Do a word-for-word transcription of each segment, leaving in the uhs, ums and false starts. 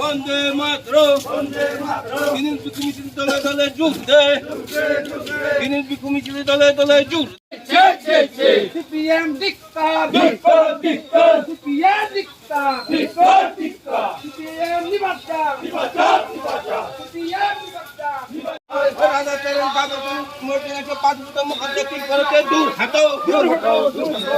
Bande Mataram. Bande Mataram. Tini bhikkhu michil dole dole jur de. Tini bhikkhu michil dole dole jur. Chek, chek, chek. C P M dik. Dik, dik, dik. C P M dik. Dik, dik, dik. C P M ni baksa. Ni baksa, ni baksa. C P M ni baksa. Dur hato, dur hato, dur hato.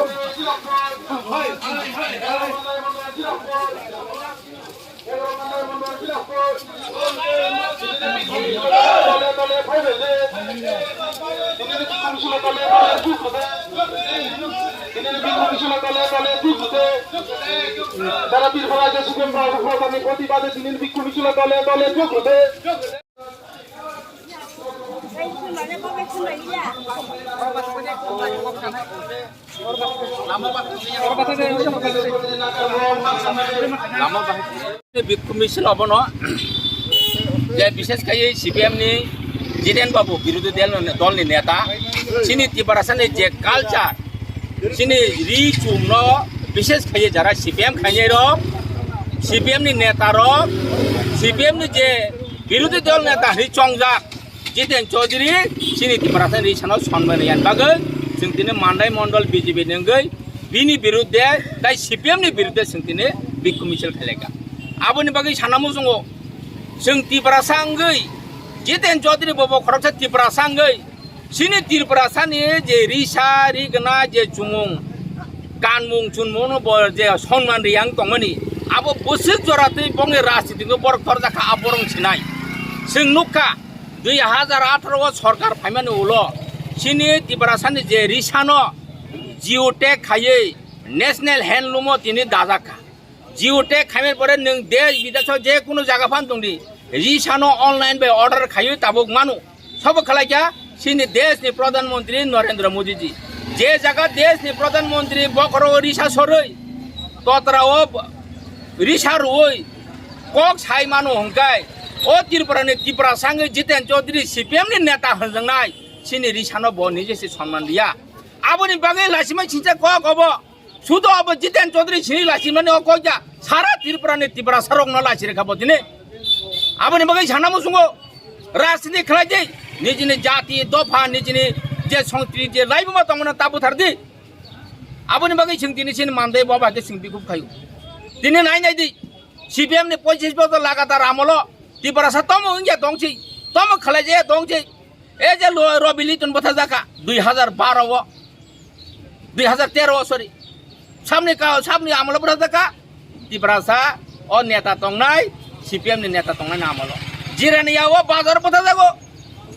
Sara Tripura je Supreme Court ni protibade tini bhikkhu michilo dole dole jog hote. Bhikkhu misil obono je bishesh khai C P M ni Jiten Babu birodhi dol ni, dol ni neta, chini Tiprasa ni je culture, chini ri chum no bishesh khai jara C P M khainai rok, C P M ni neta rok, C P M ni je birodhi dol neta hwnwi chongjak, Jiten Chaudhary chini Tiprasa ni risano sonmani yan bagwi chwng tini Mandai Mondol B J P ni wngwi bini birudde tai C P M ni birudde chwng tini bhikkhu misil khailai kha. Aboni bagwi sana muchungo chwng Tiprasa wngwi Jiten Chaudhary bobo khoroksa Tiprasa wngwi chini Tiprasa ni je risa rigna je chumung kanmung chunmung no bo je sonman riyang tongmani abo bwswk jora twi bongni rajniti no borok torjak kha aborok sinai chwng nukha. Dui hazar atharo o sorkar phaimani ulo chini Tiprasa ni je risano geotag khaiwi national handloom o tini dajak kha. Geotag khaimani pore nwng desh bidesh o je kunu jaga phan tongdi, risano online bai order khaiwi tabuk mano. Sobo khlai kha chini desh ni Pradhan Mantri Narendra Modi ji. Je jaga desh ni Pradhan Mantri bokhoro o risa sorwi, totra o risa rwwi kok sai mano hwnkhe o Tripura ni Tiprasa wngwi Jiten Chaudhary C P M ni neta hwnjaknai chini risano bo nije se sonman riya. Aboni bagwi lachimai singcha kok obo. Sudo abo Jiten Chaudhary sini lachimani o kok ya. Sara Tripura ni Tiprasa rokno lachi rwkha bo tini. Aboni bagwi sana muchungo rajniti khlai di. Nijini jati, dopha, nijini je songkri, je laibuma tongmano ta buthar di. Aboni bagwi chwng tini chini Mandai bo bai khe chwng bikhuk khaio. Tini nai nai di. C P M ni pochis bosor lagatar amolo Tiprasa tomo wngya tongsi, tomo khlai jaya tongsi. E je lo Robi Liton bwtha jaka dui hazar baro o, dui hazar tero o, sorry. Samni ka, samni amolo bwtha jaka Tiprasa o neta tongnai, C P M ni neta tongnai na amolo. Jirani ya o bazar bwtha jago.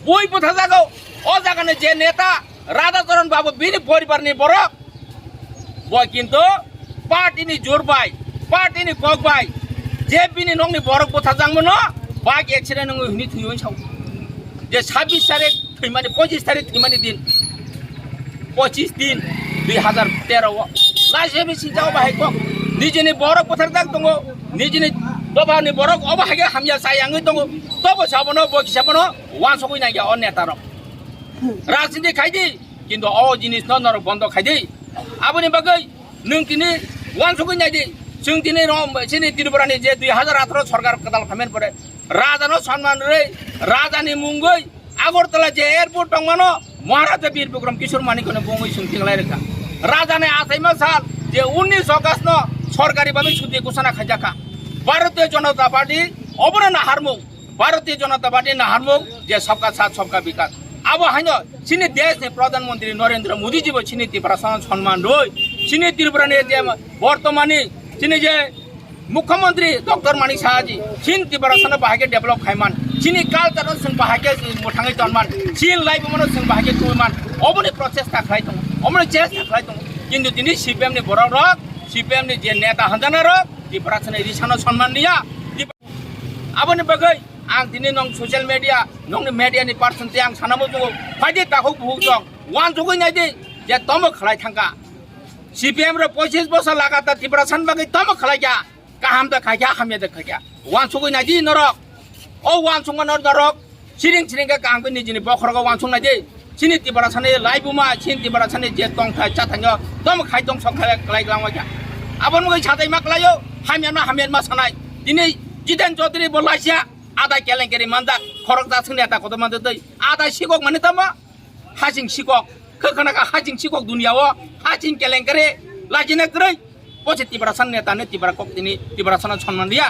Bui bwtha jago. O jaga ni je neta Radha Charan Babu bini poribar ni borok. Bo kintu party ni jor bai, party ni kok bai, je bini nokni borok bwtha jang mano, bike accident wngwi hwnwi thwiwi sao. Je sabis tarik thwimani, pochis tarik thwimani din. Pochis din dui hazar tero o. Laise bisi jao bahai kok. Nijini borok bwtha jak tongo, nijini dopha ni borok obo hai khe hamya chayangwi tongo. Tobo sabono, bo kisa bono. Wansugwi nai ya o neta rok. Rajniti khai di, kintu o jinis no norok bondo khai di. Aboni bagwi nwng tini wansugwi nai di. Chwng tini rom, chini Tripura ni je dui hazar atharo sorkar kwtal phaimani pore raja no sanman rwi, raja ni mungwi Agartala je airport tongmano Maharaja Bir Bikram Kishore Manikya no bungwi chwng tinglai rwkha. Raja ni achaima sal je unnish August no sorkari bhabe chuti ghosona khaijak kha. Bharatiya Janata Party obono naharmung. Bharatiya Janata Party naharmung je sabka saath sabka bikas. Abo haino chini desh ni Pradhan Mantri Narendra Modi ji bo chini Tiprasa no sonman rwi, chini Tripura ni je bortomani chini je Mukhyamantri Doctor Manik Saha ji chini Tiprasa no bahai khe develop khaiman, chini culture no chwng bahai khe mwthangwi tonman, chini laibuma no chwng bahai khe twiman, oboni prochesta khlai tongo, oboni chesta khlai tongo. Kintu tini C P M ni borok rok, C P M ni je neta hanjana rok Tiprasa ni risa no sonman riya. Aboni bagwi ang tini nwng social media, nwngni media ni person tei ang sana muchungo, phaidi takhuk bukhuk jong, wansugwi naidi je tomo khlai thangkha. C P M rok pochis bosor lagatar Tiprasa ni bagwi tomo khlai kha, kaham da khai kha, hamya da khai kha. Wansugwi naidi norok, o wansukma nor-, norok, siring siring khe kaham khe nijini bokhorogo wansuk naidi. Chini Tiprasa ni laibuma, chini Tiprasa ni je tongthai chathaino tomo khai tong sok khlai, khlai langma kha. Aboni bagwi satai ma khlaio, hamya no hamya ma sanai. Tini Jiten Chaudhary bo lasia, ada kelenkari manjak, khoroksa sengni ata kotor manjak tei, ada sikok mani tamo, hasing sikok, khakhana ka hasing sikok dunia o, hasing kelenkari, lajina kwrwi, bo se Tiprasa neta ni Tipra kok tini, Tiprasa no sonman riya.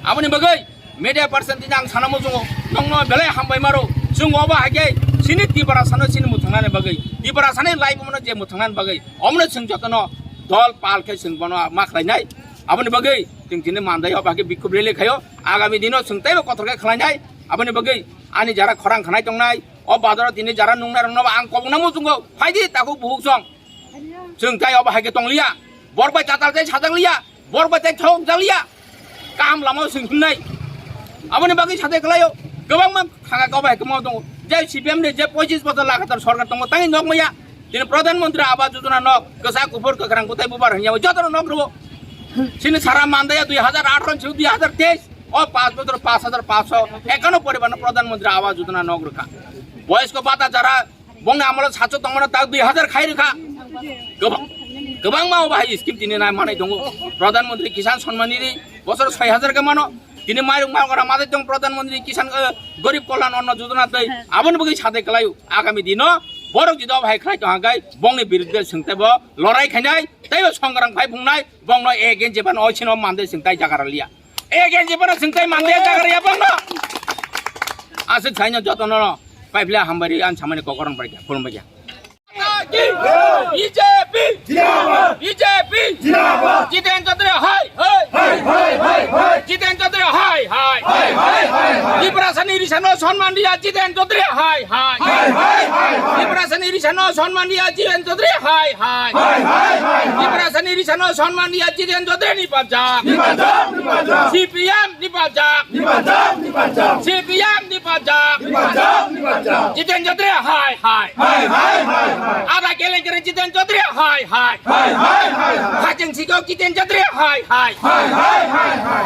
Aboni bagwi, media person tini ang sana muchungo, nongno belai hambai maro, chwng obo hai khe, sini Tiprasa no sini muthungnani bagwi, Tiprasa ni life mano je muthungnani bagwi, omno chwng jotono dol pal khe chwng bono ma khlainai. Aboni bagwi chwng tini mandai o bahai khe bikhub rally khaio. Agami dino chwng teibo kothor khe khlainai. Aboni bagwi ani jara khorang khanai tongnai, o bazaro tini jara nungnai rokno ang kobokna muchungo phaidi takhuk buhuk song. Chwng tai o bahai khe tongliya. Borok bai chatal tei sajak liya. Borok bai tei thok jak liya. Kaham lama o chwng himnai. Aboni bagwi sathai khlaio. Kwbangma thanga kok bai kwmao tongo. Je C P M ni je pochis bochor lagatar sorkar tongo, tangwi nok maya. Tini Pradhan Mantri Awas Yojana nok, kwchak kuphur kwkhwrang kwtai bubar hwnyawi jotono nok rwo. Chini sara mandaya dui hazar atharo ni simi dui hazar teis, o panch bochor panch hazar panchsho ekano poribar no Pradhan Mantri Awas Yojana nok rwkha. Boyosko bata jara bongni amolo satso tongmano tak dui hazar khai rwkha. Kwbang-, kwbangma o bahai scheme tini nai manai tongo. Pradhan Mantri Kisan Samman Nidhi bosor soi hazar khe mano. Tini mairung malgora madai tong Pradhan Mantri Kisan, eh, Garib Kalyan Anna Yojana tei aboni bagwi sadai kwlaio. Agami dino borok jodi obo hai khlai tong hwnkhe bongni birudde chwng teibo lorai khainai, teibo songrang phai phungnai, bongno against jeba no oisino mandai chwng tai jaga raliya. Against jeba no chwng tai mandai jaga raliya bongno. Aswk saino jotono no paiphle hambai ri an samani kokoron bai kha, khulumbai kha. B J P! Zindabad! B J P! Zindabad! Jiten Chaudhary hai hai! Hai, hai, hai, hai! Jiten Chaudhary hai hai! Hai, hai, hai, hai! Tiprasani risano sonman riya Jiten Chaudhary hai hai! Hai, hai, hai, hai! Tiprasani risano sonman riya Jiten Chaudhary hai hai! Hai, hai, hai, hai! Tiprasani risano sonman riya Jiten Chaudhary ni pajak! Ni pajak, ni pajak! C P M ni pajak! Ni pajak, ni pajak! C P M ni pajak! Ni pajak, ni pajak! Jiten Chaudhary hai hai! Hai, hai, hai, hai! Ada kelenkari Jiten Chaudhary hai hai! Hai, hai, hai, hai! Haching sikok Jiten Chaudhary hai hai! Hai, hai, hai, hai!